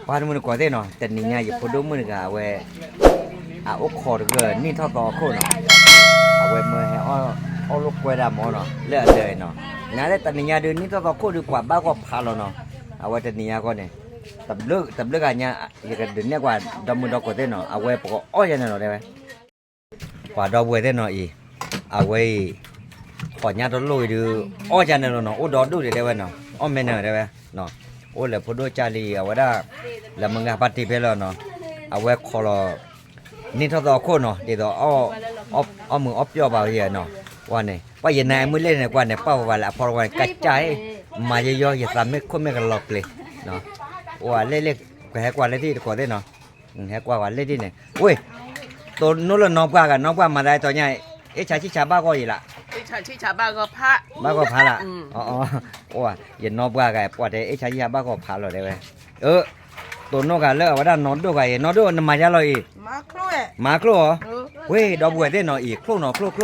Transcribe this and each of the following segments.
ပှၤတမုၢ်တကိးသ့ၣ်နီၤ, တနံၤညါယဖိဒိၣ်မုၣ်တဂၤအဝဲ အအိၣ်ခိးတဂၢၢ်နံၣ်ထီၣ်သီအခိၣ်နီၤ, အဝဲမၢဟဲအီၣ်လိာ်ကွဲဒၣ်မၢ်နီၤ လၢအဒၢးအံၤနီၤ, နသ့ၣ်တနံၤညါဒုး နံၣ်ထီၣ်သီခိၣ်ဒုး ပှၤဘၣ်ဂီၢ်ဖးလီၤနီၤ, အဝဲတနံၤညါဃီန့ၣ် တဘျုးဂၤညါ ယကဒုးနဲၣ်ကွၢ်ဒီမုၢ်ဒီကိးသ့ၣ်နီၤ, အဝဲပကအီၣ်ယၤန့ၣ်လီၤတဲဝဲ ပှၤဒီပုၢ်ဝဲၢ်သ့ၣ်နီၤအံၤ, အဝဲအံၤ ခီၣ်ညါတလိၣ်အံၤဒုး အီၣ်ယၤန့ၣ်လီၤနီၤ, အိၣ်ဒီဒူၣ်ဒံးတဲဝဲနီၤ, အီၣ်မ့ၢ်န့ၣ်တဲဝဲ, အိၣ်လၢဖိဒိၣ်ကၢ်လံ အဝဲဒၣ် လၢမုၢ်ဂၤပၢ်တ့ၢ်ဖဲလီၤနီၤ, အဝဲခိးလီၤ နံၣ်ထီၣ်သီအခိၣ်နီၤ, ဒ်သိး အီၣ်မုာ်အီၣ်ပျီၢ်ဘၣ်ဝဲနီၤ, ဝဲန့ၣ် ပှၤယနၤမုၢ်လ့ၣ်န့ၣ် ကွၢ်န့ၣ် ပာ်ဝဲဝဲလၢအဖီတဝါန့ၣ် ကစၢ်အံၤ မၤယယီ ယသးမ့ၢ်ခိၣ်မ့ၢ်ကလီၤပျ့ၤ, အိၣ်ဝဲလ့ၣ်လ့ၣ် ကဟဲကွၢ်လၢထံၣ်တကိးသ့ၣ်နီၤ ဟဲကွၢ်ဝဲလၢထံၣ်န့ၣ်, ဝ့ၢ် တိၢ်နီၣ်လၢနီၢ်ပှၢ်ဂၤ နီၢ်ပှၢ်မၤသးတီညါ, အ့ၣ်ဆါဆံၣ်ဆါဘၣ်ဂီၢ်ယံၤလၢ, ဘၣ်ဂီၢ်ဖးလၢ, အိၣ် ယနီၢ်ပှၢ်ဂၤ ပှၤတဲအ့ၣ်ဆါဆံၣ်ဆါဘၣ်ဂီၢ်ဖးလီၤတဲဝဲ, အၢ တိၢ်နီၣ်ဂၤလၢအဝဲဒၣ်နီၢ်ဒိၣ်ဂၤအံၤ, နီၢ်ဒိၣ်နမၤယါလီၤအံၤ, မၤချိၣ်ဧါ, ဝ့ၢ် ဒီပုၢ်ဝဲၢ်သ့ၣ်နီၤအံၤ ချိၣ်နီၤချိၣ်ချိၣ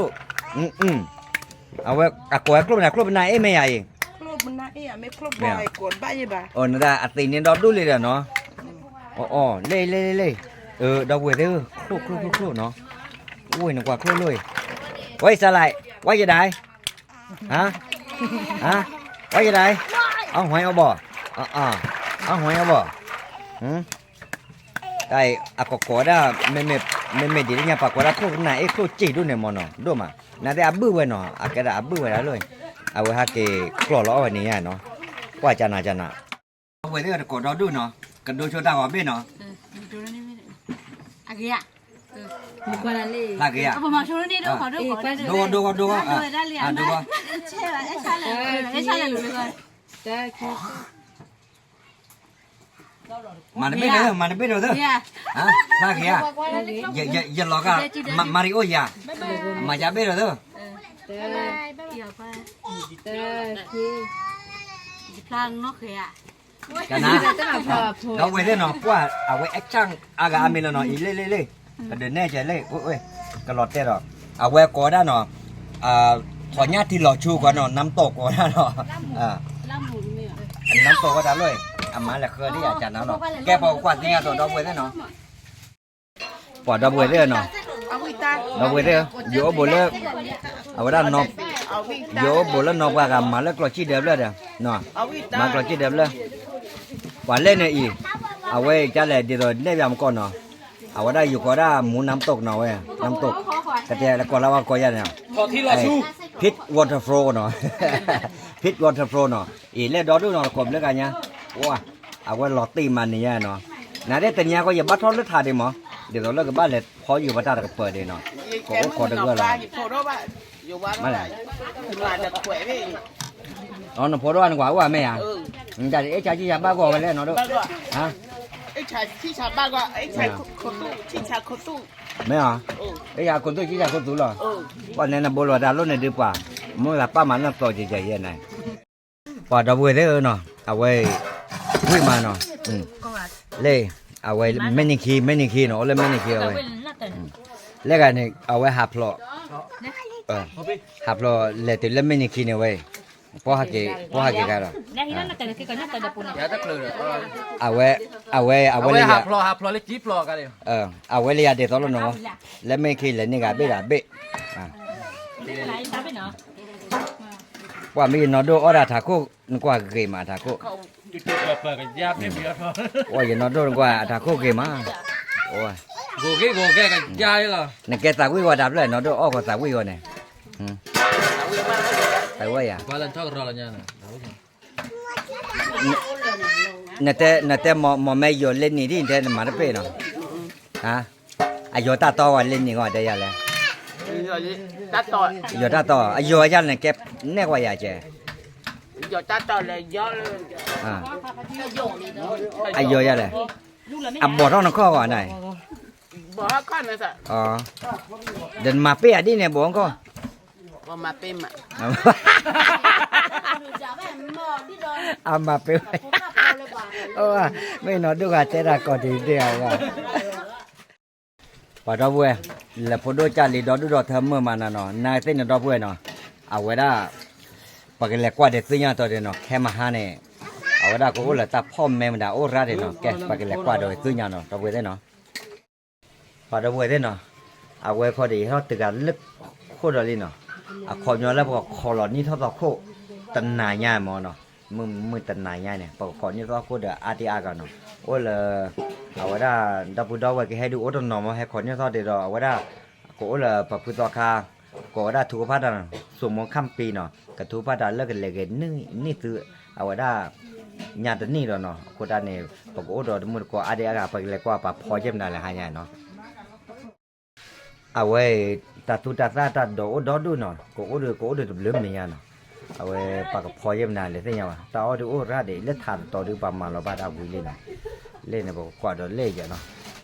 ်, အဝဲအကိးဝဲချိၣ်န့ၣ် ချိၣ်ပနၢ်အ့ၣ်မ့ၢ်ယၤအံၤ, နသးအသ့ၣ်န့ၣ်ဒီဒူၣ်လံဒီးနီၤ, အီ လ့ၣ်လ့ၣ်လ့ၣ်လ့ၣ်, ဒီပုၢ်ဝဲၢ်သ့ၣ်ဧၢ ချိၣ်ချိၣ်ချိၣ်ချိၣ်နီၤ, အိၣ်နကွၢ်ချိၣ်လိၣ်အံၤ, ဝဲစလၢ် ဝဲယဒၣ် ဟါ ဝဲယဒၣ်, အီၣ်ဟွဲအီၣ်ဘီၣ်, အီၣ်ဟွဲအီၣ်ဘီၣ်, တၢ်အံၤအကကိးဝဲဒၣ်, မ့မ့ၢ်ဒ်လၢညါပှၤကိးဒၣ်ချိၣ်ပနၢ်အ့ၣ်ချိၣ်စ့ၢ်ဒိၣ်န့ၣ်မ့ၢ်နီၤ ဒိၣ်မး, နသ့ၣ်အဘုၣ်ဝဲနီၤ အကဲဒၣ်အဘုၣ်ဝဲဒၣ်လီၤ, အဝဲဟဲက့ၤကျီၢ်လီၤအီၣ်ဝဲန့ၣ်ညါနီၤ, ကွၢ်ကနၤကနၤ အဝဲသ့ၣ်တကိးဒီဒူၣ်နီၤ, ကဒိဆိတၢ်ဂီၤဘ့ၣ်နီၤ, အဂ့ၤ, ဖျါဂ့ၤဧါ, ဒိဂီဒိဂီဒိဂီ, ဒိဂီ, မၤတဘ့ၣ်ဒီးသၢ, မၤတဘ့ၣ်ဒီးသၢ, ဖျါဂ့ၤဧါ, ယလီၤဂာ်, မၤရံအိၣ်ယၤ, မၤယၤဘ့ၣ်ဒီးသၢ, ကနၤ, ဒီပုၢ်ဝဲၢ်သ့ၣ်နီၤ ပှၢ်အဝဲအဆၣ်အါဂၤအါမံၤလီၤနီၤ အံၤလ့ၣ်လ့ၣ်လ့ၣ်, ကဒုးနဲၣ်ကဲလ့ၣ်, ကလီၤတဲာ်ဒီး, အဝဲကိးဝဲဒၣ်နီၤ, ထီၣ်ညၣ်ထံလီၤဆူကိးနီၤ နမ်းတိာ်ကိးဝဲဒၣ်နီၤ, နမ်းတိာ်ဝဲဒၣ်လီၤ, အမၤလဲၤဃၢဒ်အကနၤနီၤ, ကဲပှၤကွၢ်သ့ၣ်ညါသိးဒီပုၢ်ဝဲၢ်သ့ၣ်နီၤ ပှၤဒီပုၢ်ဝဲၢ်သ့ၣ်နီၤ, ဒီပုၢ်ဝဲၢ်သ့ၣ်, ယအိၣ်ဘူးလၢ, အဝဲဒၣ်, ယအိၣ်ဘူးလၢနီၢ်ပှၢ်ဂၤမၤလၢကျိးစံၣ်ဒၢဖျၢၣ်ဒီး, မၤကျိးစံၣ်ဒၢဖျၢၣ်, ပှၤလဲၣ်န့ၣ်အံၤ, အဝဲအံၤကလဲၣ်ဒ်သိးနဲၣ်ဘၣ်မကီၢ်နီၤ, အဝဲဒၣ်ယကိးဒၣ်မူနမ်းတိာ်နီၤဝဲ, နမ်းတိာ်, ကတဲလၢကိးလၢဝဲကိးယၤန့ၣ်, pit waterfall နီၤ, pit waterfall နီၤ, အံၤလဲၣ်ဒီဒူၣ်နီၤ တကိးဘျၢဂၤညါ, အဝဲလီၤတံၢ်မးန့ၣ်ညါနီၤ, နသ့ၣ်တနံၤအံၤဃီယဘၣ်ထီၣ်လၢထးဒံးမး, ဒ်သိးလၢကဘၣ်လဲၤဖီယိၤပတၢ်တကပၤဒံးနီၤ, ကအိၣ်ခိးတဂၢၢ်လီၤ, မ့ၢ်လဲၣ် နဖိဒိၣ်နကွၢ်အိၣ်မ့ၢ်ဧါ, နတၢ်အ့ၣ်ဆါဆံၣ်ဆါဘၣ်ဂီၢ်ဝဲလဲၣ်နီၤဒိၣ်, မ့ၢ်ဧါ, အ့ၣ်ဆါခိၣ်သူၣ်ဆံၣ်ဆါခိၣ်သူၣ်လီၤ, ပှၤန့ၣ်နဘိလီၤတၢ်လိၣ်န့ၣ်ဒုးပှၤ, မ့ၢ်လၢပၢ်မၤလၢသီကဲကဲယဲၢ်န့ၣ် ပှၤဒီပုၢ်ဝဲၢ်သ့ၣ်ဧၢနီၤ, အဝဲ, ဝံၣ်မးနီၤ, လၢ, အဝဲမဲၢ်နံၤခံ မဲၢ်နံၤခံနီၤ အိၣ်လၢမဲၢ်နံၤခံအဝဲ, လၢဂၤန့ၣ် အဝဲဟးဖျိး, ဟးဖျိးလဲၤတုၤလၢမဲၢ်နံၤခံန့ၣ်ဝဲ, ပှၤဟးက့ၤ, ပှၤဟးက့ၤခါဒီး, အဝဲ, အဝဲ, အဝဲလၢယၤ, အဝဲလၢယၤဒ်သိးလီၤနီၤ, လၢမဲၢ်နံၤခံလဲၤန့ၢ်ဂၤဘ့ၣ်ဒီးဘ့ၣ် ပှၤမ့ၢ်ယနီၢ်ဒိၣ်အီၣ်ဒၣ်ထးခိၣ်, နကွၢ်ဂ့ၤမးထးခိၣ်, အိၣ်ယနီၢ်ဒိၣ်နကွၢ်အထးခိၣ်ဂ့ၤမး, နကဲသးဝံၣ်ဝဲဒၣ်ဖျၢၣ်နီၢ်ဒိၣ်အီၣ်ကီးသးဝံၣ်ဝဲန့ၣ်, သးဝံၣ်ယၤ, နတဲမ့ၢ်မ့ၢ်ယိၤလၢနံၤဒ်နတဲနမၤတပ့ၢ်နီၤ, အယီၤတၢ်တီဝဲလၢနံၤဂီၢ်တဲယၤလဲၣ်, ယီၤတၢ်တီ, အယီၤယၤန့ၣ်ကဲနဲၣ်ကွၢ်ယၤကဲ, အယီၤယၤလဲၣ်, အဘီၣ်ထီၣ်နခီၣ်ဂီၤန့ၣ်, ဒီးနမၤပ့ၢ်အဒ်န့ၣ်ဘီၣ်ခီၣ် အမၤပ့ၢ်ဝဲ, မ့ၢ်နီၢ်ဒိၣ်ဂၤတဲတၢ်ကီၢ်တံၢ်တ့ၢ်အဂီၢ်, ပှၤဒီပုၢ်ဝဲၢ်, လဲၤဖိဒိၣ်ကၢ်လံဒီဒူၣ်ဒီထၢမုၢ်မးနၤနီၤ နသ့ၣ်န့ၣ်ဒီပုၢ်ဝဲၢ်နီၤ, အဝဲဒၣ်, ပကလဲၤကွၢ်ဒဲးသ့ၣ်ညါတီၤဒဲးနီၤ ခဲမဟါန့ၣ်, အ အဝဲဒၣ်ကအိၣ်လၢတၢ်ဖီၣ်မဲမတၤအိၣ်ရၣ်ဒံးနီၤ, ကဲ ပကလဲၤကွၢ်ဒီးသုညါနီၤ ဒီပုၢ်ဝဲၢ်သ့ၣ်နီၤ. ပှၤဒီပုၢ်ဝဲၢ်သ့ၣ်နီၤ, အဝဲခီဒီး ယဟီၣ်တဂၤလၢခိၣ်ဒီးလံနီၤ, အခီပညီလၢပကခိးလီၤနံၣ်ထီၣ်သီခိၣ် တနၤညါမၢ်နီၤ, မုၢ်မုၢ်တနၤညါန့ၣ် ပကခိးနံၣ်ထီၣ်သီခိၣ်ဒီးအါတံၢ်အါဂၤနီၤ, အိၣ်လၢ အဝဲဒၣ် ဒီပုၢ်ဒီဝဲၢ်ကဟဲဒုးအိၣ်တနီၤမၢ် ဟဲခိးနံၣ်ထီၣ်သီဒီး အဝဲဒၣ် ကအိၣ်လၢပဖုသီခါ ကိးဝဲဒၣ်ထုကဖၣ်တၢ် စိာ်မိၣ်ခၣ်ပ့ၤနီၤ, ကထုကဖၣ်တၢ်လၢကလဲၤဂဲၤနံၣ်သု အဝဲဒၣ် ညါတနံၣ်ဒီးနီၤ, အဃိတၢ်န့ၣ် ပကအိၣ်ဒီးတမုၢ်တကိးအါဒံးအါဂၤ ပကလဲၤကွၢ်ပှၤဖီယဲၢ်မနုၤလဲၣ်ဟါညါနီၤ. အဝဲ တၢ်သူတၢ်သၣ်တၢ်ဒိးအိၣ်ဒီဒူၣ်နီၤ, ကအိၣ်ဒီးကအိၣ်ဒီးတဘျုးမံၤညါနီၤ, အဝဲပှၤကဖီယဲၢ်မနုၤလဲၣ်သ့ၣ်ညါဘၣ်, တၢ်အီၣ်ဒုးအိၣ်ရၣ်ဒံး လၢထးတတီၤဒုးပှၤမၤလီၤဘၣ်တၢ်ဝံၤလံနီၤ, လၢန့ၣ် ပကကွၢ်ဒီးလၢယဲနီၤ,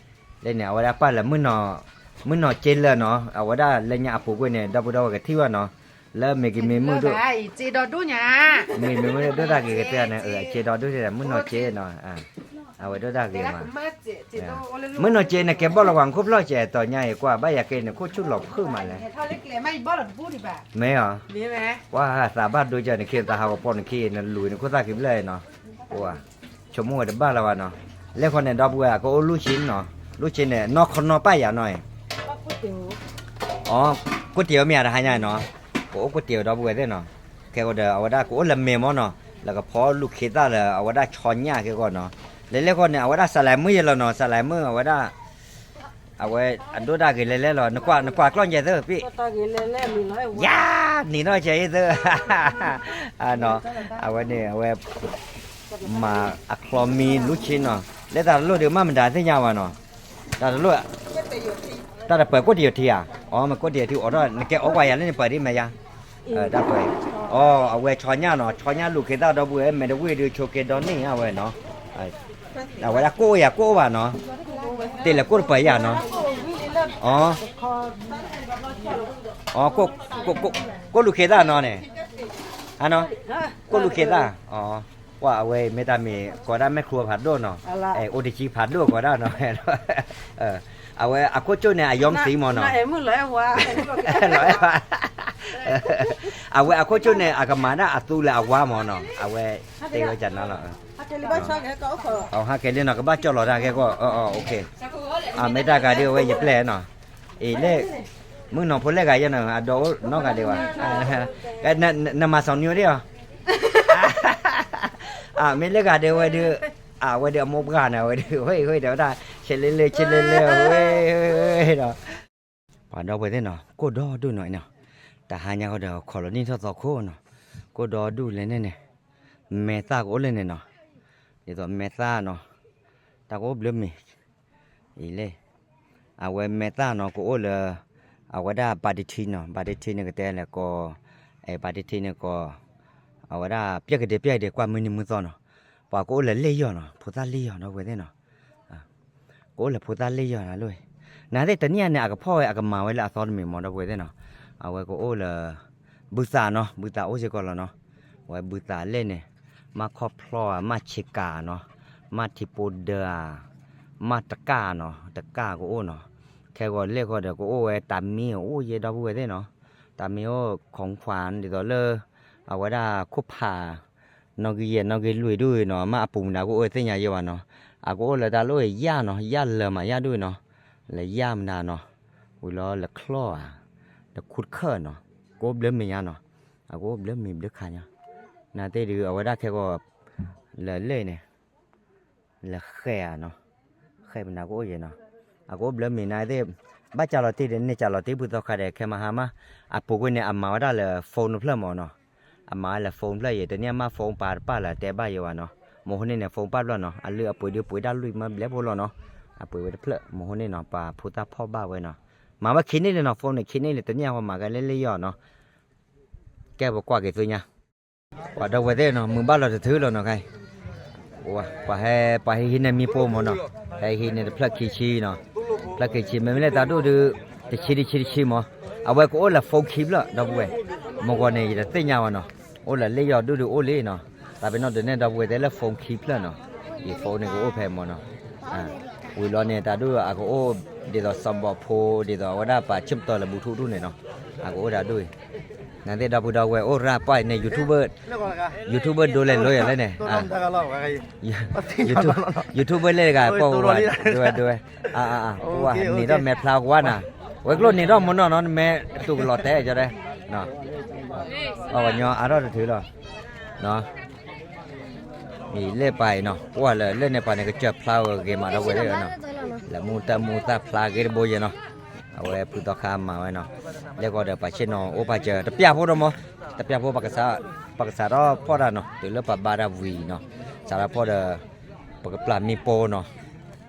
လၢန့ၣ် အဝဲဒၣ်ပာ်လၢ မုၢ်နီၢ်က့လၢာ်နီၤ, အဝဲဒၣ်လၢညါအပူၤကွံာ်န့ၣ် ဒီပုၢ်ဒီဝဲၢ်ကထံၣ်ဘၣ်နီၤ, လၢမ့ၢ်ကမ့ၢ်မုၢ်ဒိၣ် မ့ၢ်မ့ၢ်မုၢ်ဒိၣ်ဒိၣ်တၢ်ဂ့ၤကတၢၢ်န့ၣ် အစ့ဒီဒိၣ်န့ၣ် မုၢ်နီၢ်က့နီၤ, အဝဲဒိၣ်တၢ်ဂ့ၤမး, မုၢ်နီၢ်က့န့ၣ် ကဲဘီၣ်လီၤပှၤခိၣ်ဖျီၣ်ကဲတီၤညါအံၤကွၢ် ဘၣ်ယၤက့န့ၣ် ခိၣ်ဆူၣ်လီၤဖုၣ်မးလဲၣ်, မ့ၢ်အီၤ, ကွၢ်သးဘၣ်ဒိကၢ်နခံ သးဟးဂီၤပိာ်နခံ နလူၤနခိၣ်သၣ်ခံဖျၢၣ်နီၤ, ဆိကမိၣ်ဝဲတဘၣ်လၢၤဘၣ်နီၤ, လဲၤဃီန့ၣ် ဒီပုၢ်ဝဲၢ် ကအိၣ်လူၢ်ဆံနီၤ, လူၢ်ဆံန့ၣ် နီၢ်ခီနီၢ်ပၢ်ယၤနီၤအံၤ အီၤ, ကိၣ်တံၢ်အီၤမ့ၢ်အတဟါညါနီၤ, ကအိၣ်ကိၣ်တံၢ်အီၤဒီပုၢ်ဝဲၢ်သ့ၣ်နီၤ, ခဲကီးဒီး အဝဲဒၣ်ကအိၣ်လၢမဲာ်မၢ်နီၤ, လၢကဖီလူၤခ့သၣ်လၢ အဝဲဒၣ်ဆီညၣ်ခဲကီးနီၤ, လဲၤလဲၤဃီန့ၣ် အဝဲဒၣ်စးလဲမုၣ်ယဲလီၤနီၤ, စးလဲမုၣ် အဝဲဒၣ် အဝဲအဒိၣ်တၢ်ဂ့ၤလဲၤလဲၤလီၤ, နကွၢ် နကွၢ်ကျီၢ်ယဲသၢဖံး, ယၤ နံၤနီၢ်ကဲအံၤသၢ အဝဲန့ၣ် အဝဲ မၤအချီမံလူၢ်ဆံနီၤ, လၢတၢ်တလိၣ်ဒုးမ့ၢ်မတၤသ့ၣ်ညါဘၣ်နီၤ, တၢ်တလိၣ်, တၢ်တပၢၤကိၣ်တံၢ်ယိာ်ထံဧါ, အီၤ မ့ၢ်ကိၣ်တံၢ်ယိာ်ထံအိၣ်ထီၣ် နကဲအီၣ်ကွၢ်ယၤလၢန့ၣ်ပၢၤဒ်မ့ၢ်ယါ, တၢ်ပၢၤ, အီၤ အဝဲဆီညၣ်နီၤ, ဆီညၣ်လူၤခ့သၣ်ဒီပုၢ်ဝဲၢ် မဲာ်တဝံၣ်ဒုးဆိးက့ၤဒီန့ၢ်အဝဲနီၤ, အဝဲဒၣ်ကိၣ်ယၤကိၣ်ဘၣ်နီၤ, တ့ၢ်လၢကိၣ်တပၢၤယၤနီၤ, အီၤ အီၤ ကိၣ်လူၤခ့သၣ်နီၤန့ၣ်, အနီၤ, ကိၣ်လူၤခ့သၣ်, အီၤ, ကွၢ်အဝဲမ့ၢ်တၢ်မ့ၢ်ကိးဒၣ်မဲာ်ချူဖးဒိၣ်နီၤ, အိၣ်တဆံဖးဒိၣ်ကိးဒၣ်နီၤ, အဝဲအခိၣ်ကၠိၣ်န့ၣ် အယီမသံမ့ၢ်နီၤ, လီၤအဲၣ်ဘၣ်, အဝဲအခိၣ်ကၠိၣ်န့ၣ် အကမၤဒၣ်အသူလၢအဝါမ့ၢ်နီၤ, အဝဲတဲဝဲကနၤလီၤ, ဟးက့ၤလံနီၤ ကဘၣ်ကၠီၣ်လီၤတၢ်ကဲကီၢ်, မ့ၢ်တၢ်ဂၤဒ်အဝဲယပျဲၢ်နီၤ, အံၤလၢ မုၢ်နီၢ်ဖိလဲၣ်ဂၤယဲနီၤ အဒိးနီၢ်ဂၤဒဲးဘၣ်, နမၤစီၤနံၤဒ်အီၤ, မ့ၢ်လၢဂၤဒဲးဝဲဒုး, အဝဲဒုးအမိၢ်ပှၢ်န့ၣ် အဝဲဒုး ဝဲအံၤဝဲဒၣ် ဆဲးလ့လ့ ဆဲးလ့လ့ ဝဲဒီး ပှၤဒီပုၢ်ဝဲၢ်သ့ၣ်နီၤ ကိၣ်ဒီဒူၣ်နီၤအံၤနီၤ, တဟါညါဃီဒီး ခိးလီၤနံၣ်ထီၣ်သီခိၣ်နီၤ, ကိၣ်ဒီဒူၣ်လဲၣ်န့ၣ်န့ၣ်, မဲာ်သၣ်ကအိၣ်လၢန့ၣ်နီၤ, ဒ်သိးမဲာ်သၣ်နီၤ, တၢ်ကအိၣ်ဘျၢမံၤ, အံၤလဲၣ်, အဝဲမဲာ်သၣ်နီၤ ကအိၣ်လၢ အဝဲဒၣ်ဘၣ်တထံနီၤ, ဘၣ်တထံန့ၣ်ကတဲလဲၣ်ကီး, ဘၣ်တထံန့ၣ်ကီး, အဝဲဒၣ်ပျဲၢ်ကဒဲပျဲၢ်ကဒဲ ကွၢ်မုၢ်နံၤမုၢ်သီနီၤ, ပှၤကအိၣ်လၢလ့ၣ်ယီၢ်နီၤ ဖိသၣ်လ့ၣ်ယီၢ်ဒီပုၢ်ဝဲၢ်သ့ၣ်နီၤ ကအိၣ်လၢဖိသၣ်လ့ၣ်ယီၢ်လၢ, နသ့ၣ်တနံၣ်အံၤန့ၣ် အကဖီၣ်ဝဲအကမၤဝဲလၢအသီတမံၤမ့ၢ်ဒီပုၢ်ဝဲၢ်သ့ၣ်နီၤ, အဝဲကအိၣ်လၢ ဘုသးနီၤ ဘုသးအိၣ်စ့ၢ်ကီးလီၤနီၤ, အဝဲဘုသးလဲၣ်န့ၣ်, မၤခီၣ်ဖျီၣ်ဧါ မၤဆ့ကၤနီၤ, မၤထံပိဒၢဧါ, မၤတကၣ်နီၤ တကၣ်ကအိၣ်နီၤ, ခဲဂီၤလဲၣ်ဃီဒီးကအိၣ်ဝဲတၢ်မံအိၣ်ယဲဒီပုၢ်ဝဲၢ်သ့ၣ်နီၤ, တၢ်မံအိၣ် ခိၣ်ခွါ ဒ်သိးလၢ အဝဲဒၣ်ခိၣ်ဖး နီၣ်ဂံၢ်ယဲၢ်နီၣ်ဂံၢ်လွံၢ်ဒူၣ်နီၤ မ့ၢ်အပူၤမနုၤကအိၣ်သ့ၣ်ညါယဲဘၣ်နီၤ, အကအိၣ်လၢတၢ်လၢယၣ်နီၤ ယၣ်လၢၤမးယၣ်ဒူၣ်နီၤ, လၢယၣ်မနုၤနီၤ, ဝံၤလီၤလၢချီၣ်ဧါ, လၢခူတခၢၣ်နီၤ, ကအိၣ်ဘျၢမံၤညါနီၤ, အကအိၣ်ဘျၢမံၤဘျၢခါညါ, နသ့ၣ်ဒုးအဝဲဒၣ်ခဲဂီၤ လၢလဲၣ်န့ၣ် လၢဃဲဧါနီၤ, ဃဲမနုၤကအိၣ်ယဲနီၤ, အကအိၣ်ဘျၢမံၤနၤသ့ၣ်, ဘၣ်ကၢ်လီၤတံၢ်ဒီးန့ၣ် ကၢ်လီၤတံၢ်ဘုသီခါဒီး ခဲမဟါမး, အပူၤကွံာ်န့ၣ် အမၤဝဲဒၣ်လၢ phone တဖျၢၣ်မ့ၢ်နီၤ, အမၤဝဲလၢ phone တဖျၢၣ်ယဲ တနံၣ်အမး phone ပာ်တပာ်လၢတဲဘၣ်ယဲဘၣ်နီၤ, မဟိန့ၣ်န့ၣ် phone ပာ်ဖျၢၣ်နီၤ အလုၢ်အပှ့ၤဒုးပှ့ၤဒၣ်လွံၢ်မၢဘျဲဖိလီၤနီၤ, အပှ့ၤဝဲတဖျၢၣ် မဟိန့ၣ်နီၤ ပှၤဖိသၣ်ဖီၣ်ဘၣ်ဝဲနီၤ, မၤဝဲခံန့ၣ်လံနီၤ phone န့ၣ် ခံန့ၣ်လံ တနံၣ်အဃီမၤကဲလၢလ့ၣ်ယီၢ်နီၤ ကဲပကွၢ်က့ၤသုညါ, ပှၤဒီပုၢ်ဝဲၢ်သ့ၣ်နီၤ မုာ်ဘၣ်လီၤတထုးလီၤနီၤခါအံၤ, ပှၤဟဲ ပှၤဟဲဟံးန့ၢ်မံဖိမ့ၢ်နီၤ, ဟဲဟံးန့ၢ်တဖျၢၣ်ခံဆံနီၤ, ဖျၢၣ်ခံဆံ မ့မ့ၢ်လၢတၢ်ဒိၣ်ဒုး တဆံတဆံတဆံမ့ၢ်, အဝဲကအိၣ်လၢ phone ခံဖျၢၣ် ဒီပုၢ်ဝဲၢ်, မ့ၢ်ဂီၤန့ၣ် ယတသ့ၣ်ညါဘၣ်နီၤ, အိၣ်လၢလ့ၣ်ယီၢ်ဒိၣ်ဒုးအိၣ်လံနီၤ, တၢ်ပ့ၤနီၣ်ဒုးနဲၣ်ဒီပုၢ်ဝဲၢ်သ့ၣ်လၢ phone ခံဖျၢၣ်နီၤ, ယ phone န့ၣ်ကအိၣ်ဖဲမ့ၢ်နီၤ ဝံၤလီၤန့ၣ် တၢ်ဒိၣ်အကအိၣ် ဒ်သိး စီၤဘီၣ်ဖိ ဒ်သိးအဝဲဒၣ်ပာ်ဆၢၣ်ပတီၢ်လၢ Bluetooth ဒူၣ်န့ၣ်နီၤ, အကအိၣ်တၢ်ဒိၣ်အံၤ, နသ့ၣ်ဒီပုၢ်ဒီဝဲၢ်အိၣ်ရၣ်ပှၢ်န့ၣ် YouTube, YouTuber ဒိလဲၣ်လိယၤလဲၣ်န့ၣ်, YouTuber လဲၣ်တဂၤ ပှၢ်ဝဲဒိဝဲဒိဝဲ, ပှၢ်န့ၣ်ဒီးမဲာ်ဖျါကွၢ်နၤ, ဝဲကျိၣ်န့ၣ်ဒီးမနီၢ်နီၤ နမဲာ်တူၢ်ကလီၤတဲာ်ကဒီး, ပှၤကညီအါထီၣ်တထုးလီၤ. မ့ၢ်လဲၣ်ပာ်အံၤနီၤ ပှၢ်လၢလဲၣ်န့ၣ်ပာ်န့ၣ် ကစၢၢ်ဖျါဝဲဂ့ၤမးဒီပုၢ်ဝဲၢ်သ့ၣ်နီၤ, လၢမူတၢ်မူသၣ်ဖျါဂ့ၤတဘိယဲနီၤ, အဝဲဖုသီခါမၤဝဲနီၤ, လဲၣ်ကီးဒီးပှၤဆ့ၣ်နီၤအိၣ်ပာ်စၢၤ တပျၢ်ဖိဒီးမး, တပျၢ်ဖိ ပကစးထီၣ်ဖီၣ်တၢ်နီၤ တုၤလၢပှၤဘါတၢ်ဝံၤနီၤ, စးထီၣ်ဖီၣ်ဒီး ပကပျၢ်မ့ၣ်ပိနီၤ,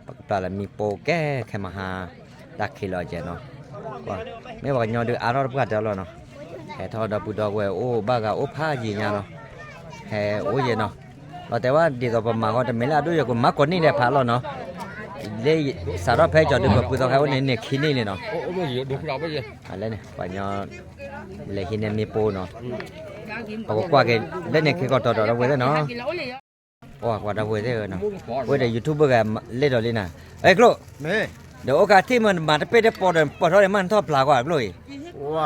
ပကပျၢ်လၢမ့ၣ်ပိကဲခဲမဟါ, တၢ်ခံးလီၤကဲနီၤ, မ့ၢ်ပှၤကညီဒုးအါထီၣ်တပှၢ်တၢၢ်လီၤနီၤ, ဟဲထီၣ်ဒီပုၢ်ဒီဝဲၢ်အိၣ်ဘၣ်ဂၤအိၣ်ဖးယံာ်ညါနီၤ, ဟဲအိၣ်ယဲနီၤ, လီၤတဲာ်ဝဲဒ်သိးပမၤဃီတမ့ၢ်လၢအဒိၣ်ယဲၢ်ကမၤကိးနံၣ်ဒဲးဖးလီၤနီၤ, လၢစးထီၣ်ဖဲကၠီၤဒုးပဖုသီခါအိၣ်န့ၣ်န့ၣ်ခံနံၣ်န့ၣ်နီၤ, လၢန့ၣ်ပှၤကညီ လဲၤဟံးန့ၢ်မ့ၣ်ပိနီၤ, ပကကွၢ်က့ၤလၢန့ၣ်ခံကီၢ်တီၤတီၤဒီပုၢ်ဝဲၢ်သ့ၣ်နီၤ ပှၤဒီပုၢ်ဝဲၢ်သ့ၣ်နီၤ, ဝဲဒီး YouTuber ဂၤလဲၤဒီးလံနၤ, အဲ ကျိၣ်, ဒီးအိၣ်ခါထံၣ်မ့ၢ်မၤတပ့ၢ်တပီၤဒီး ပှၤထီၣ်ဒံးမးနထီၣ်ဖျါကွၢ်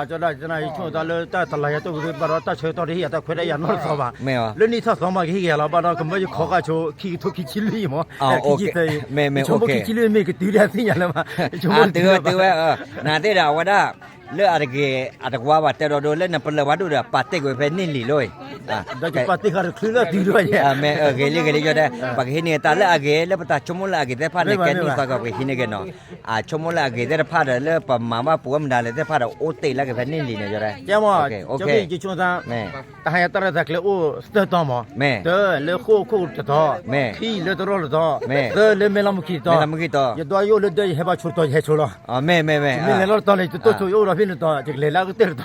ကျိၣ်အံၤ, ယဆိကမိၣ်သးလၢတၢ်တလါယၤတိၢ်ကရ့ဘၣ်ဒီးတၢ်ဆၢကတီၢ်တဟ့ၣ်ယၤတၢ်ခွဲးတၢ်ယာ်နီတသီဘၣ်, လၢနံၣ်ထီၣ်သီမးကဟ့ၣ်က့ၤယၤလီၤ ဘၣ်ဒီးကမၢယခီဃာ်ဆိခံကထိခံဆံလွံၢ်မး, ယဆိကမိၣ်ခံဆံလွံၢ်မ့ၢ်ကတုၤဒၣ်သ့ၣ်ညါလၢၤဘၣ်, ယဆိကမိၣ်တုၤဝဲ, နၤသ့ၣ်ဒီးအဝဲဒၣ် လၢအတဂ့ၤအတဝါဘၣ်တဲဒီးဒိ လၢနပလၢၢ်ဝါဒိၣ်ဒီး ပာ်တ့ၢ်ကွံာ်ဖဲန့ၣ်လံလီၤ, ပာ်တ့ၢ်ဃာ်တချုးလၢတုၤဒၣ်ယဲ, မ့ၢ်ဂ့ၤလံဂ့ၤလံယီၤဒဲး, ပကဟံးန့ၢ်တၢ်လၢအဂ့ၤ လၢပတၢ်ဆိကမိၣ်လၢအဂ့ၤသ့ၣ်တဖၣ်န့ၣ် ကဲနံၣ်သီကီၢ်ပကဟံးန့ၢ်က့ၤနီၤ, အဆိကမိၣ်လၢအဂ့ၤသ့ၣ်တဖၣ်ဒီး လၢပမၤဘၣ်ပူၤဝဲမတၤလဲၣ်သ့ၣ်တဖၣ်ဒီး အိၣ်တ့ၢ်လၢက့ၤဖဲန့ၣ်လံန့ၣ်ယီၤဒဲး, တဟါညါတၢ်ရဲၣ်တၢ်ကျဲၤအိၣ်သၢတီၤမး, တၢ်လၢဃိၣ်ခိၣ်တတီၤ, ခံလၢတရီၣ်တတီၤ, သၢလၢမဲၣ်လးမူခံတတီၤ, ယဒွးယအိၣ်လၢဒၢယဟဲဘၣ်ဆိတတီၤယဟဲဆိလီၤ မ့ၢ်မ့ၢ်မ့ၢ်, မ့ၢ်လဲၤလီၤတတီၤန့ၣ် ယတတိၢ်ဆိယအိၣ်ဒီးဖဲန့ၣ်တတီၤ ယကလဲၤလၢအကတၢၢ်တတီၤ,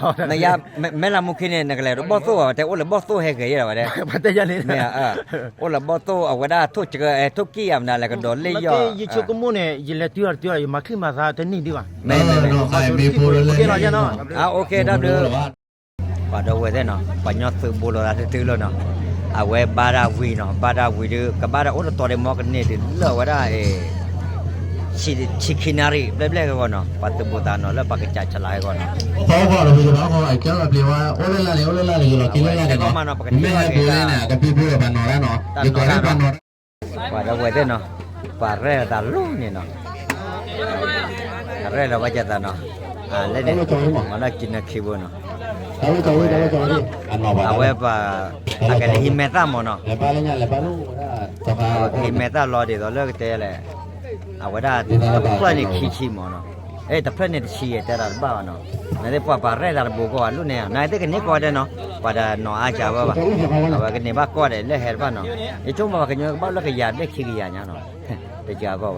မဲၣ်လးမူခံန့ၣ် နကလဲၤဒီးဘီၣ်သိၣ်ဘၣ် ပတဲအိၣ်လၢဘီၣ်သိၣ်ဟဲဂ့ၤယဲၢ်ဝဲဒၣ်, ပတဲယၤန့ၣ်, အိၣ်လၢဘီၣ်သိၣ်အဝဲဒၣ်ထိၣ်က, ထိၣ်ကံၢ်အမနုၤလဲၣ်ကဒီးလၢယီၤ, ယဆိကမိၣ်န့ၣ် ယလဲၤတုၤအီၤတတုၤအီၤ ယမၤချံမၤသးတန့ၢ်ဒံးဘၣ်, မ့ၢ်မ့ၢ်မ့ၢ်, အိၣ်ခ့တၢ်ဘျုး ပှၤဒီပုၢ်ဝဲၢ်သ့ၣ်နီၤ ပှၤကညီသုးဘူးလိာ်သးတတုၤလီၤနီၤ, အဝဲဘါတၢ်ဝံၤနီၤ ဘါတၢ်ဝံၤဒုး ကဘၣ်တၢ်အိၣ်တတီၤဒံးမ့ၢ်ကန့ၢ်ဒုးလၢာ်ဝဲဒၣ်, ဆံခံနၣ်ရံၣ်ဘျဲၣ်ဘျဲၣ်ကဂီၢ်နီၤ ပှၤသုးဘူးသးနီၤ လၢပှၤကစးဆလးကဂီၢ်နီၤ, ပှၤဒီပုၢ်ဝဲၢ်သ့ၣ်နီၤ ပကထံၣ်ဘၣ်က့ၤတၢ်, တၢ်နီၤနီၤ ပှၤဒီပုၢ်ဝဲၢ်သ့ၣ်နီၤ ပှၤရဲၣ်လီၤသးလိၤန့ၣ်နီၤ, ရဲၣ်လီၤဘၣ်ကသးနီၤ, လၢန့ၣ် မၤနီၢ်ကံနၢခံဘိနီၤ, အဝဲပှၤ အကလဲၤဟံးမဲာ်သၣ်မ့ၢ်နီၤ, ဟံးမဲာ်သၣ်လီၤဒ်သိးလၢကတဲလဲၣ်, အဝဲဒၣ်တဖျၢၣ်န့ၣ်ခံဆံမ့ၢ်နီၤ, တဖျၢၣ်န့ၣ်တဆံယဲၢ်တဲဒၣ်တဘၣ်ဘၣ်နီၤ, နသ့ၣ်ပှၤပှၤရဲၣ်သးတဘိကီၢ်ဘၣ်လိၣ်န့ၣ် နသ့ၣ်ကန့ၢ်ကီၢ်ဒဲးနီၤ, ပှၤတနီၤအါကၢ်ဘၣ်ဘၣ်, အဝဲကန့ၢ်ဘၣ်ကီၢ်ဒဲးလၢဟဲတဖၣ်နီၤ, ယဆိကမိၣ်ပှၤကညီကဘၣ်လၢကယၤဘျဲၣ်ခံကယၤညါနီၤ တကးကီၢ်ဘၣ်,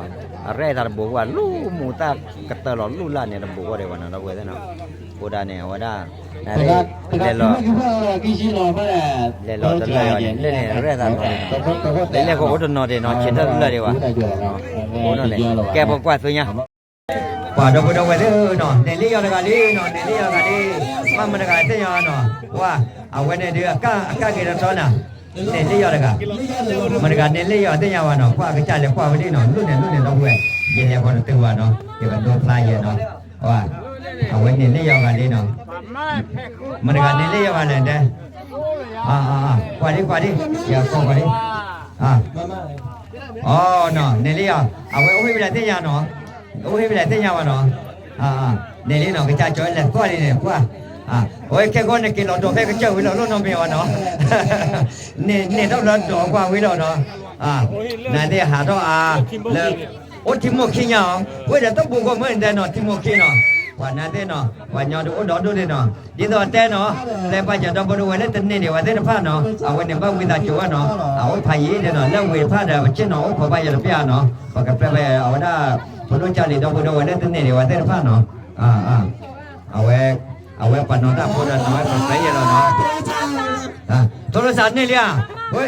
အရဲၣ်သးတဘိကီၢ်ဘၣ် လူမူသၣ်ကတၢၢ်လီၤလူလၢ်န့ၣ်တဘိကီၢ်ဒဲးဘၣ်နီၤ ဒီပုၢ်ဝဲၢ်သ့ၣ်နီၤ, အဃိဒၣ်န့ၣ် အဝဲဒၣ် လဲၤလီၤ, လဲၤလီၤတလၢာ်န့ၣ် လၢန့ၣ်ရဲၣ်သးလီၤန့ၣ်, လဲၤလဲၤကအိၣ်တနီၤဒံးနီၤ ဆဲးတၢ်တလၢာ်ဒံးဘၣ်, အဃိန့ၣ် ကဲပကွၢ်သ့ၣ်ညါ ပှၤဒီပုၢ်ဒီဝဲၢ်သ့ၣ်နီၤ နဲၣ်လံယီၤတဂၤလံနီၤ နဲၣ်လံယီၤတဂၤလံ, မ့ၢ်မတဂၤသ့ၣ်ညါနီၤ, ပှၤ အဝဲန့ၣ်ဒုး အကၣ်က့ၤတတီၤနီၤ, နဲၣ်လံယီၤတဂၤ, မတဂၤနဲၣ်လံယီၤသ့ၣ်ညါဘၣ်နီၤ, ပှၤကစၢ်လဲၤကွၢ်ဝဲဒၣ်နီၤ လိၣ်န့ၣ်လိၣ်န့ၣ်ဒီပုၢ်ဝဲၢ်, ယလဲၤဃီတတုၤဘၣ်နီၤ ယကဒိဖျါယဲနီၤ, အဝဲနဲၣ်လံယီၤဂၤလံနီၤ, မတဂၤနဲၣ်လံယီၤဂၤလဲၣ်တဲ, ကွၢ်ဒံကွၢ်ဒံ, ယကွၢ်ကွၢ်ဒံ, အ နဲၣ်လံယီၤ, အဝဲအိၣ်ဟ့ၣ်ဝဲဒၣ်သ့ၣ်ညါနီၤ, အိၣ်ဟ့ၣ်ဝဲဒၣ်သ့ၣ်ညါဘၣ်နီၤ, နဲၣ်လံနီၤ ကစၢ်ကၠီလဲၤကွၢ်ဒံးန့ၣ် ကွၢ်, အဝဲခဲကီန့ၣ်က့ၤလီၤဒီးဖဲကစၢၢ်ဝံၤလီၤလိၣ်နီတမံၤဘၣ်နီၤ, နဲၣ်ထီၣ်လၢဒီးကွၢ်ဝံၤလီၤနီၤ, နသ့ၣ်ဟးထီၣ်အါ, လၢ အိၣ်ထံမိၢ်ခံညါအီၤ, ဝဲဒီးတၢ်ဘိးကီၢ်မ့ၢ်တဲနီၤ ထံမိၢ်ခံနီၤ, ပှၤနသ့ၣ်နီၤ ပှၤညီဒုးအိၣ်ဒီးဒိၣ်ဒံးနီၤ, ဒ်သိးတဲနီၤ, တဲပှၤကၢ်ဒီပုၢ်ဒီဝဲၢ်လၢတန့ၢ်ဒံးဝဲသ့ၣ်တဖၣ်နီၤ, အဝဲန့ၣ်ဘၣ်ဝံသးစူၤဝဲနီၤ, အအိၣ်ဖးယံာ်ဒံးနီၤ လၢဝ့ၢ်တဖၣ်ဒီး ပဆ့ၣ်နီၤအိၣ်ခိးဘၣ်ယၤတပျၢ်နီၤ, ပကပျဲဝဲအဝဲဒၣ် ဖိဒိၣ်ကၢ်လံၤဒီပုၢ်ဒီဝဲၢ်လၢတန့ၢ်ဒံးဝဲသ့ၣ်တဖၣ်နီၤ, အဝဲ အဝဲပှၤနီၢ်တၢ်ဖိဒီးနီၤဝဲပှၤပျဲယဲလီၤနီၤ, ထိၣ်လိာ်စးန့ၢ်လံဧါ, ဝဲ,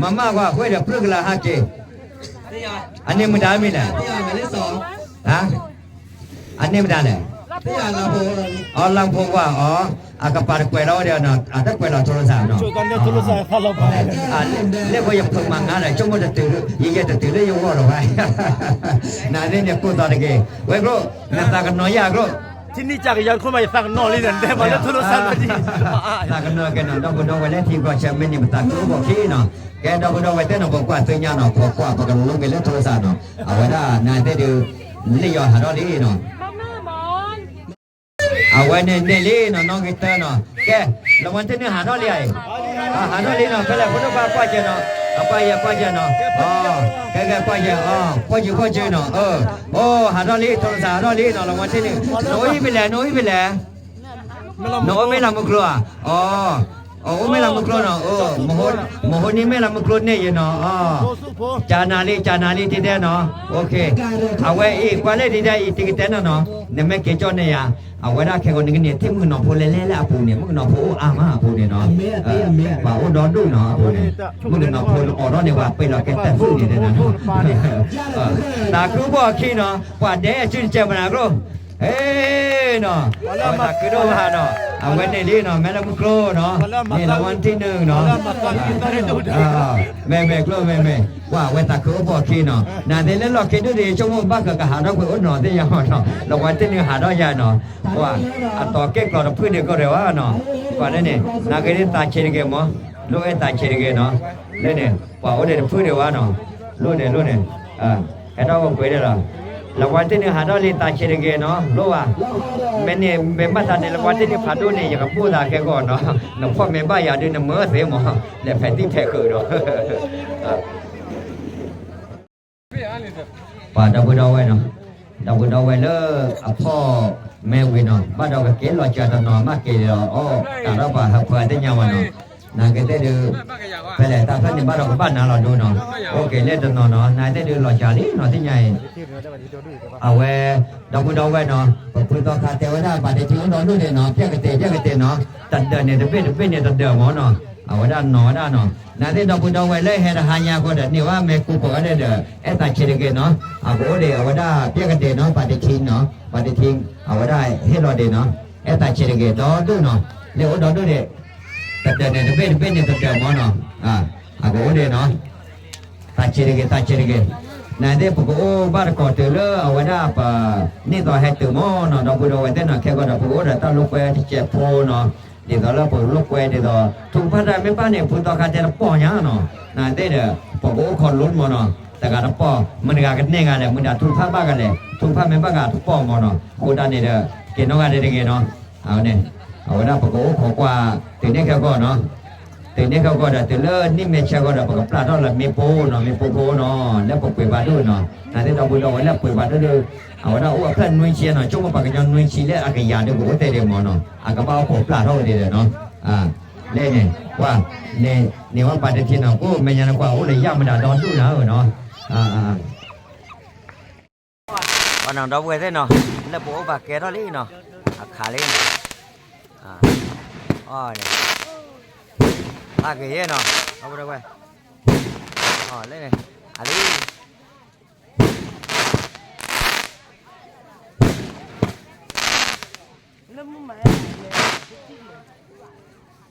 မၤမၢ်ကွၢ် ဝဲဒီးပြုၢ်ကလာ်ဟးက့ၤ, အန့ၣ်မတၤမံၤလဲၣ်, အန့ၣ်မတၤလဲၣ်, အီလၢဖိကွၢ်အီၤ, အကပၤတကွဲးလီၤဝဲဒီးနီၤ အတကွဲးလီၤထိၣ်လိာ်စးနီၤ, လၢဖိယဖုးမၤငါဒီး ဆိကမိၣ်တတုၤ ယယဲၢ်တတုၤလၢယဂီၢ်ဒီးဘၣ်, နသ့ၣ်န့ၣ်ကိၢ်သီတက့ၢ်, ဝဲကျိၣ်, နသးကနီၤယၤကျိၣ် ထံနံၣ်ကကယၤတခိၣ်မး ယသးကနီၣ်လံဒီး တဲပှၤလၢထိၣ်လိာ်သးလီၤဒံး, သးကနီၣ်ကဲနီၤ ဒီပုၢ်ဒီဝဲၢ်လၢထံကီၢ်ဆၢမ့ၢ်န့ၣ် ပသးခုအိၣ်ဘၣ်ခံနီၤ, ကဲဒီပုၢ်ဒီဝဲၢ်သ့ၣ်နီၤ ပကွၢ်သ့ၣ်ညါနီၤ ပကွၢ်ပကလူက့ၤလၢထိၣ်လိာ်သးနီၤ အဝဲဒၣ်နသ့ၣ်ဒုး လ့ၣ်ယီၤဟးထီၣ်လံနီၤ အဝဲန့ၣ်န့ၣ်လံနီၤ နီၣ်ဂံၢ်တၢနီၤ, ကဲ လီၤဝါတ့ၢ်နုၢ်ဟးထီၣ်လံဧါ, ဟးထီၣ်လံနီၤ ဖဲလဲၣ် ဖိဒိၣ်ခွါကွၢ်ကဲနီၤ, အကွၢ်ယဲကွၢ်ကဲနီၤ, ကဲကဲကွၢ်ယဲ, ကွၢ်ယဲကွၢ်ယဲနီၤ, အိ ဟးထီၣ်လံ ထိၣ်လိာ်သးဟးထီၣ်လံနီၤ လီၤဝါတ့ၢ်နုၢ်, နအိၣ်ဟံၣ်ဖဲလဲၣ် နအိၣ်ဟံၣ်ဖဲလဲၣ်, နအိၣ်မဲၢ်လးမုၢ်ကျိၤဧါ, အိ အိၣ်မဲၢ်လးမုၢ်ကျိၤနီၤ, မဟိန့ၢ်မဲၢ်လးမုၢ်ကျိၤန့ၣ်ယနီၤ, ကနၤလံ ကနၤလံတံတဲနီၤ, အဝဲအံၤ ကွၢ်လၢတံတဲအံၤ တံကတဲနီၤနီၤ, နမ့ၢ်က့ၤကၠီၣ်န့ၢ်ယၤ, အဝဲဒၣ်ခဲကိးနကန့ၢ်ထံၣ်မုၣ်ကနီၤဖိလဲၤလဲၤလၢအပူၤန့ၣ် မုၣ်ကနီၤဖိအိၣ်အါမးအပူၤန့ၣ်နီၤ, ပှၤအိၣ်ဒီဒူၣ်နီၤအပူၤန့ၣ်, မုၣ်ကနီၤဖိအိးထီၣ်န့ၣ် ပှၤပ့ၤလီၤကဲတၢ်သူၣ်န့ၣ်တဲနီၤ, သးခုဘီၣ်ခံနီၤ ပှၤဒဲအစုတကဲးမနၤကျိ နီၤ, အဝဲသးခုဒိၣ်မးနီၤ, အဝဲန့ၣ်လံနီၤ မဲၢ်လးမုၢ်ကျိၤနီၤ, န့ၣ်လီၤဝါတ့ၢ်နုၢ်နီၤ, မဲာ်မဲာ်ကျိၤမဲာ်မဲာ်, ကွၢ်ဝဲသးခုအိၣ်ဘီၣ်ခံနီၤ, နသ့ၣ်လၢလီၢ်ခံဒုၣ်ဒံး ဆိကမိၣ်ဘၣ်ဃးကဟးထီၣ်ကွံာ်အိၣ်နီၤသ့ၣ်ညါမးနီၤ, လီၤဝါတ့ၢ်နုၢ်ဟးထီၣ်ယၤနီၤ, ကွၢ် အတီၤကဲၣ်ကျီၤတဖုန့ၣ်ကီၢ်ဒဲးဝဲနီၤ, ကွၢ်လၢန့ၣ် နက့ၤသးဆံးတဂ့ၤမး, လိၣ်ဝဲသးဆံးတဂ့ၤနီၤ, လၢန့ၣ် ပှၤအိၣ်ဒံးတဖုဒံးဝဲနီၤ, လိၣ်န့ၣ်လိၣ်န့ၣ် ဟဲထီၣ်ဝဲပှဲၤဒၣ်လီၤ, လီၤဝါတ့ၢ်နုၢ်ဟးထီၣ်လံသးဆံးတဂ့ၤနီၤ လိၣ်ဘၣ်, မ့ၢ်န့ၣ် မ့ၢ်ဘၣ်သးန့ၣ် လီၤဝါတ့ၢ်နုၢ်ဖးဒိၣ်န့ၣ် ယကဘိၣ်သးခဲကီၢ်နီၤ, နဖီၣ်မ့ၢ်ဘၣ်ယၤဒုး နမၢသ့မး, လဲၤဖဲးတံၢ်ဖဲးဃုာ်ဒီး ပှၤဒီပုၢ်ဒီဝဲၢ်နီၤ, ဒီပုၢ်ဒီဝဲၢ်လၢအဖီၣ်မ့ၢ်ဝံၤနီၤ ဘၣ်ဒီးကက့ၤလီၤစှၤတနီၤမးက့ၤဒီး အီၣ်ကးထီၣ်ပှၤဟၢဖၢသ့ၣ်ညါဝဲနီၤ, နကသ့ၣ်ဒုး ဖဲလဲၣ်တၢ်ဖဲန့ၣ်ဘၣ်ဒီးကဘၣ်နၤလီၤဒိနီၤ, အိၣ်က့ၤလၢတနီၤနီၤ နကသ့ၣ်ဒုးလီၤစှၤလံနီၤသ့ၣ်ညါအံၤ အဝဲ ဒီပုၢ်ဒီဝဲၢ်နီၤ ပဖုသီခါတဲဝဲဒၣ် ပာ်တထံအိၣ်ဒီဒူၣ်န့ၣ်နီၤ ပျဲကတဲာ် ပျဲကတဲာ်နီၤ တဒၢးန့ၣ်တဘ့ၣ်တဘ့ၣ်န့ၣ်တဒၢးမးနီၤ အဝဲဒၣ်နီၤဝဲဒၣ်နီၤ နသ့ၣ်ဒီပုၢ်ဒီဝဲၢ်လၢဟဲတဟါညါဃီဒီး န့ၢ်ဝဲမ့ၢ်ကူပှၤဝဲဒၣ်ဒီး အဲၣ်သးဆံးတဂ့ၤနီၤ အကအိၣ်ဒံးအဝဲဒၣ်ပျဲကတဲာ်နီၤ ပာ်တထံနီၤ ပာ်တထံ အဝဲဒၣ်ဟ့ၣ်လီၤဒံးနီၤ အဲၣ်သးဆံးတဂ့ၤ ဒီဒူၣ်နီၤ လၢအိၣ်ဒီဒူၣ်န့ၣ် တဒၢးန့ၣ်တဘ့ၣ်တဘ့ၣ်န့ၣ်တဒၢးမးနီၤ အကအိၣ်ဒံးနီၤ သးဆံးတဂ့ၤ သးဆံးတဂ့ၤ နသ့ၣ်ပကအိၣ်ဘၣ်တကိးတုၤလၢအဝဲဒၣ်ပ န့ၢ်သီဟဲတုၤမးနီၤ ဒီပုၢ်ဒီဝဲၢ်သ့ၣ်နီၤ ခဲကီးဒီး ပကအိၣ်ဒီးတၢ်လိာ်ကွဲတစဲးဖိနီၤ ဒ်သိးလၢပလိာ်ကွဲဒ်သိး ထူကဖၣ်တၢ်မ့ၢ်ဘၣ်န့ၣ် ဖုသီခါတဲတပီၢ်ညါနီၤ နသ့ၣ်ဒီး ပကအိၣ်ခီလိမးနီၤ တဂၤတပီၢ် မုၢ်တဂၤကန့ၢ်ဂၤလဲၣ် မုၢ်ဒၣ်ထူကဖၣ်ဘၣ်ဂၤလဲၣ် ထူကဖၣ်မ့ၢ်ဘၣ်ဂၤတပီၢ်မးနီၤ အဃိဒၣ်န့ၣ်ဒီး က့ၤနီၢ်ဂၤဒဲးတဂ့ၤနီၤ အဝဲန့ၣ် အဝဲဒၣ်ပကအိၣ်ခိးကွၢ် တုၤန့ၣ်ခဲကီးနီၤ တုၤန့ၣ်ခဲကီးဒီး တုၤလၢနံၣ်မဲာ်ဆၢကီးဒီး ပကပျၢ်ထီၣ်လၢမ့ၣ်ပိၢ်နီၤ မ့ၣ်ပိၢ်ဖိနီၤ လၢပပှ့ၤဘၣ်ဒိၣ်နီၤ နသ့ၣ်ဒီပုၢ်ဒီဝဲၢ်လၢပှ့ၤဘၣ်ဒိၣ်ဒီး အဝဲဒၣ်အိၣ်အဖျၢၣ်နွံဆံနီၤ ဆိကမိၣ်ပှၤကညီနွံဆံလၢအကယၤဒုးကအိၣ်သ့ဒံးမးနီၤ အကဘၣ်အိၣ်ခိးပျၢ်ထီၣ်ဝဲဒၣ်ဒီးနီၤ လၢန့ၣ် ကွၢ် န့ၣ်ဝဲပာ်တထံနီၤ ကိးမဲာ်ညါန့ၣ်ကွၢ် အိၣ်လၢယၢ်မတၤဒီဒူၣ်နၤဧၢနီၤ ပှၤနီၤဒီပုၢ်ဝဲၢ်သ့ၣ်နီၤ လၢပအိၣ်ဘၣ်ကဲထီၣ်လံနီၤ အခးလံနီ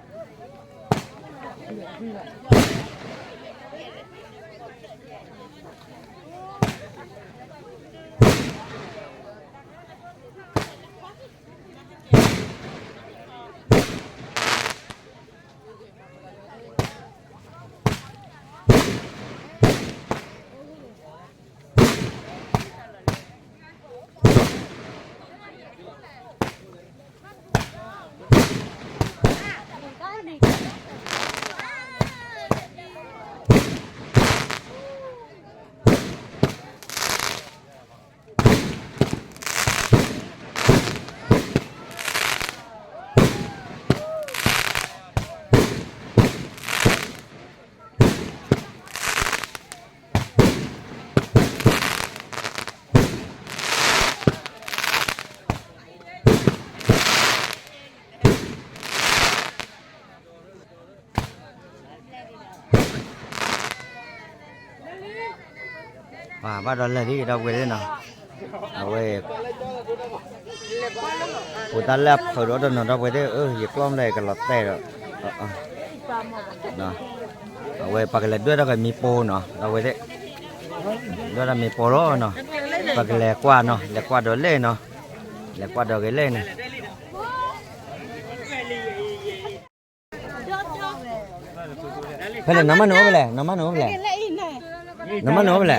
ၤ အီၤန့ၣ် ဟးက့ၤယဲနီၤ ဒီပုၢ်ဝဲၢ် အီၤလၢန့ၣ် အလံ ပှၤဘၣ်ဒီးလဲၤလံဒီပုၢ်ဝဲၢ်သ့ၣ်နီၤ, အဝဲ ပတၢ်လၢအဖုးဒီးတနီၤဒီပုၢ်ဝဲၢ်သ့ၣ်, ယကျီၢ်မလဲၣ်ကလီၤတဲာ်ဒီး, အဝဲပှၤကလဲၤဒွဲၣ်ထီၣ်က့ၤမ့ၣ်ပိၢ်နီၤ ဒီပုၢ်ဝဲၢ်သ့ၣ်, လၢတၢ်မ့ၢ်ပိာ်လီၤနီၤ, ပကလဲၤကွၢ်နီၤ, လဲၤကွၢ်ဒီးလဲၣ်နီၤ, လဲၤကွၢ်ဒီးက့ၤလဲၣ်န့ၣ်. ဖဲလဲၣ် နမါနုၤအိၣ်ဖဲလဲၣ်, နမါနုၤအိၣ်ဖဲလဲၣ်, နမါနုၤအိၣ်ဖဲလဲၣ်,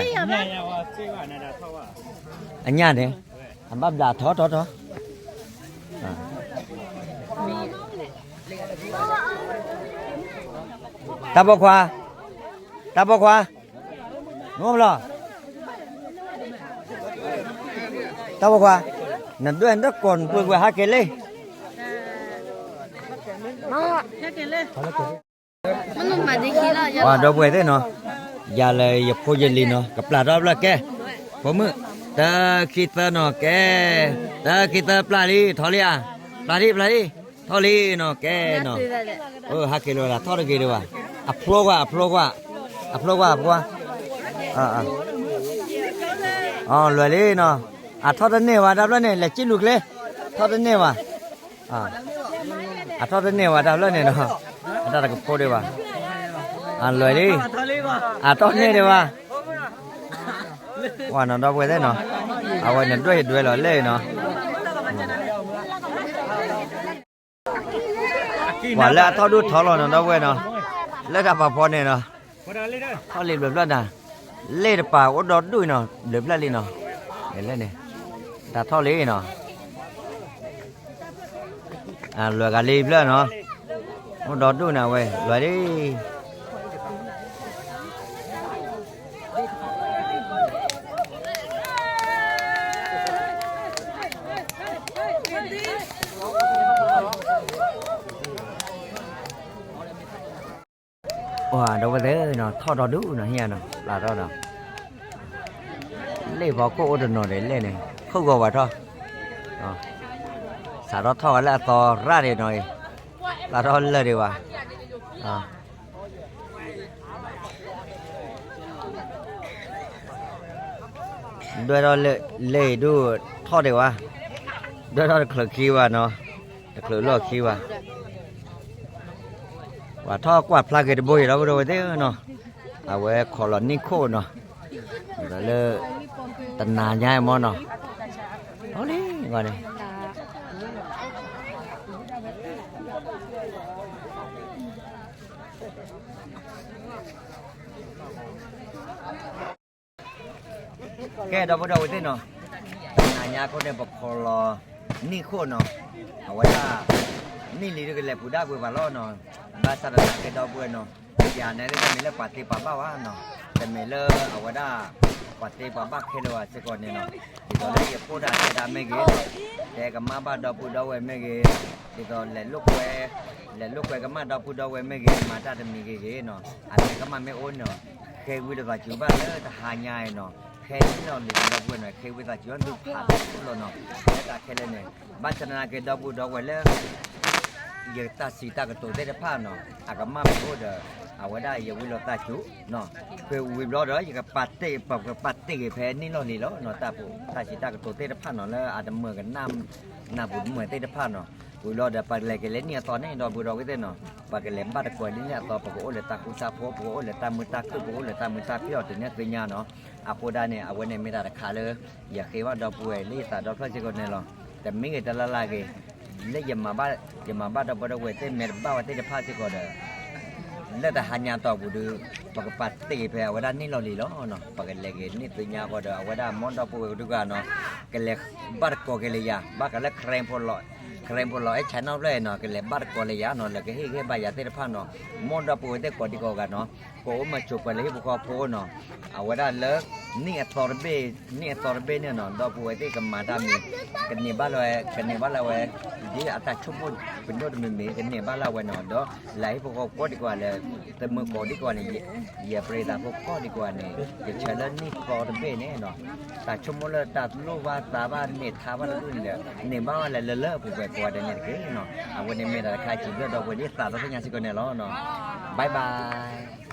အညၣ်န့ၣ်, အဘၣ်ဘျးထီထီထီထီ. တၢ်ပိာ်ခွါ, တၢ်ပိာ်ခွါ, နအိၣ်ဖဲလဲၣ်, တၢ်ပိာ်ခွါ, နဒွဲၣ်နတကိးနပှ့ၤကွံာ်ဟဲက့ၤလံ. ပှၤဒီပုၢ်ဝဲၢ်သ့ၣ်နီၤ, ယၤလၢယဖိယလံၤနီၤ ကပျၢ်ထီၣ်ဖျၢၣ်ကဲ, ဖိမုၣ်, တၢ ခံ သၢနီၤကဲ, တၢ ခံ သၢ ပျၢ်လံ ထီၣ်လံဧါ, ပျၢ်လံ ပျၢ်လံ, ထီၣ်လံနီၤကဲနီၤ, ဟဲက့ၤလီၤ ဟးထီၣ်တဂ့ၤဒံးဘၣ်, အဖျိကွၢ် အဖျိကွၢ်, အဖျိကွၢ် အဖျိကွၢ်, လွဲၢ်လံနီၤ, အထီၣ်တန့ၢ်ဘၣ်တၢ်ဖျၢၣ်န့ၣ် လဲၤစံၣ်လူၤချ့, ထီၣ်တန့ၢ်ဘၣ် အထီၣ်တန့ၢ်ဝဲတၢ်ဖျၢၣ်န့ၣ်နီၤ, အတၢ်တကဖိဒံးဘၣ်, အလွဲၢ်လံ, အထီၣ်တန့ၢ်ဒံးဘၣ်, ပှၤနီၤဒီပုၢ်ဝဲၢ်သ့ၣ်နီၤ, အဝဲန့ၣ်ဒွဲၣ်ယဒွဲၣ်လီၤလဲၣ်နီၤ, ပှၤလၢအထီၣ်ဒိၣ်ထီလီၤနီၤဒီပုၢ်ဝဲၢ်နီၤ, လၢတၢ်ပာ်ဖီန့ၣ်နီၤ, ထီၣ်လံဘျုးဖျၢၣ်နၤ, လ့ၣ်တပၤအိၣ်ဒီဒူၣ်နီၤ ဘျုးဖျၢၣ်လံနီၤ, လဲၣ်န့ၣ်, တၢ်ထီၣ်လံနီၤ လွဲၢ်ဂၤလံဖျၢၣ်နီၤ, အိၣ်ဒီဒူၣ်န့ၣ်ဝဲ လွဲၢ်လံ ဒီပုၢ်ဝဲၢ်သ့ၣ်နီၤ ထီၣ်ဒီဒူၣ်နီၤ ဟံၣ်ဧါနီၤ ပျၢ်ထီၣ်ဒီး လ့ၣ်ဖီခိၣ်အိၣ်တနီၤဒံးလဲၣ်န့ၣ် ခိၣ်ဂီၤဝဲထီၣ်, စးထီၣ်ထီၣ်ဝဲလၢအသီရၣ်ဒံးနီၤအံၤ, ပျၢ်ထီၣ်လၢာ်ဒံးဘၣ်, ဒွဲၣ်ထီၣ်လၢာ်ဒူၣ်ထီၣ်ဒံးဘၣ်, ဒွဲၣ်ထီၣ်တချုးခံဘၣ်နီၤ, တချုးလီၢ်ခံဘၣ် ပှၤထီၣ်ကွၢ်ဖျါက့ၤတဘိအံၤဒီပုၢ်ဒီဝဲၢ်သ့ၣ်နီၤ, အဝဲခိးလီၤနံၣ်ခိၣ်နီၤ, ဒီးလၢ တနၤညါအံၤမ့ၢ်နီၤ, အီလံဂီၢ်န့ၣ် ကဲဒီပုၢ်ဒီဝဲၢ်သ့ၣ်နီၤ, တနၤညါအဃိန့ၣ် ပခိးလီၤနံၣ်ခိၣ်နီၤ, အဝဲဒၣ် နံၣ်လံၤဒုးကလဲၤပူၤဒၣ်ကွံာ်ပှၤလီၤနီၤ, ဘၣ်ဆၣ်သနာ်က့ဒီပုၢ်ဝဲၢ်နီၤ, ယၤန့ၣ်တမ့ၢ်လၢပှၤသ့ပှၤဘၣ်ဘၣ်နီၤ, တမ့ၢ်လၢအဝဲဒၣ် ပှၤသ့ပှၤဘၣ်ခဲလၢာ်ဘၣ်စ့ၢ်ကီးန့ၣ်နီၤ, ဒ်သိးလၢယဖိဒၣ်တဲဒၣ်မ့ၢ်ဂ့ၤ, တဲကမၣ်ဘၣ်ဒီပုၢ်ဒီဝဲၢ်မ့ၢ်ဂ့ၤ, ဒ်သိးလဲၤလိာ်ကွဲ လဲၤလိာ်ကွဲကမၣ်ဒီပုၢ်ဒီဝဲၢ်မ့ၢ်ဂ့ၤ, မၤတၢ်တမံၤဂ့ၤဂ့ၤနီၤ, အမ့ၢ်ကမၣ်မ့ၢ်အိၣ်နီၤ, ဃ့ဝံလိာ်သးစူၤဘၣ်လၢတဟါညါအံၤနီၤ, ဖဲနံၣ်လီၤလံၤဒီပုၢ်ဝဲၢ်နီၤ, ဃ့ဝံသးစူၤအီၤဒုးဖးဒိၣ်လီၤနီၤ, လၢတၢ်ခဲလၢာ်န့ၣ်, ဘၣ်ဆၣ်သနာ်က့ဒီပုၢ်ဒီဝဲၢ်လၢ ယတၢ်စံးတၢ်ကတိၤသ့ၣ်တဖၣ်နီၤ, အကမၣ်မ့ၢ်အိၣ်ဒီး အဝဲဒၣ်ယဝံလိာ်သးစူၤနီၤ, ဃ့ဝံဘျီဒီး ယကပာ်တ့ၢ် ပကပာ်တ့ၢ်က့ၤဖဲနံၣ်လီၤလံၤလီၤနီၤ, တၢ်ပူၤ တၢ်စံးတၢ်ကတိၤသ့ၣ်တဖၣ်နီၤ လၢအတမုာ်ကနၣ် နၢ်ပူၤတမုာ်သ့ၣ်တဖၣ်နီၤ, ဝံၤလီၤဒီးပကလဲၤက့ၤလၢနံၣ်အသီန့ၣ် ဒီပုၢ်ဒီဝဲၢ်သ့ၣ်နီၤ, ပကလဲၤဘၣ်တကိးလၢနံၣ်အသီ ပကအိၣ်လၢတၢ်ဃူတၢ်ဖိး ပကအိၣ်လၢတၢ်မုာ်တၢ်ခုၣ် ပကအိၣ်လၢတၢ်မုာ်တၢ်ဖှီၣ်အီၤတုၤန့ၣ်သ့ၣ်ညါနီၤ, အဃိဒၣ်န့ၣ် အဝဲန့ၣ်မ့ၢ်တၢ်တခါလၢ ယဃ့ဘၣ်ဒီပုၢ်ဝဲၢ်လၢယသးဒီဖျၢၣ်စ့ၢ်ကီးန့ၣ်လီၤ, တမံၤဂ့ၤတလါလါဂ့ၤ လၢယမၤဘၣ် ယမၤဘၣ်ဒီပုၢ်ဒီဝဲၢ်သ့ၣ်မဲာ်တဘၣ်ဝဲသ့ၣ်တဖၣ်စ့ၢ်ကီးဒီး လၢတဟါညါတီၢ်ပူၤဒုး ပကပာ်တ့ၢ်ဖဲအဝဲဒၣ်နံၣ်လီၤလံၤလီၤနီၤ, ပကလဲၤက့ၤန့ၢ်သ့ၣ်ညါဃီဒီး အဝဲဒၣ်မ်ဒီပုၢ်ဝဲၢ်ကဒုကနီၤ, ကလဲၤဘၣ်တကိးက့ၤလၢယၤ ဘၣ်ဃးလၢ ခရံာ်ဖိလီၤ အဲၣ် channel ဖျၢၣ်နီၤ, ကလဲၤဘၣ်တကိးလၢယၤနီၤ, လၢကဟ့ၣ်ဂံၢ်ဘါယၤသ့ၣ်တဖၣ်နီၤ, မ်ဒီပုၢ်ဝဲၢ်သ့ၣ်ကိးဒံကိးဂၤနီၤ, ကအိၣ်မၤဆိးပှဲၤလၢဟံၣ်ဖိဃီဖိနီၤ, အဝဲဒၣ်လၢ နံၣ်အသီတဘ့ၣ် နံၣ်အသီတဘ့ၣ်န့ၣ်နီၤ ဒီပုၢ်ဝဲၢ်သ့ၣ်ကမၤတၢ်မံၤ ကန့ၢ်ဘၣ်လၢဝဲ ကန့ၢ်ဘၣ်လၢဝဲ ဒ်အတၢ်ဆိကမိၣ်ပဒိၣ်တမံၤမံၤ ကန့ၢ်ဘၣ်လၢဝဲနီၤ, ဒီးလၢဟံၣ်ဖိဃီဖိကိးဒံကိးဂၤလၢ သမုၢ်ကိးဒံကိးဂၤန့ၣ် ယပရံသးဖိကိးဒံကိးဂၤန့ၣ် ယဆၢလၢနံၣ်သီတဘ့ၣ်န့ၣ်နီၤ, တၢ်ဆိကမိၣ်လၢတၢ်လိၣ်ဘၣ်သးဘၣ်န့ၢ်ထါဘၣ်တဒူၣ်န့ၣ်ဒီး န့ၢ်ဘၣ်ဝဲလၢလၢလၢပှဲၤပှဲၤကိးဂၤဒဲးန့ၣ်တက့ၢ်နီၤ, အဝဲန့ၣ်မ့ၢ်တၢ်တခါစံးဘျုးဒီပုၢ်ဝဲၢ်လၢယသးဒီဖျၢၣ်ညါစ့ၢ်ကီးန့ၣ်လီၤ, bye bye.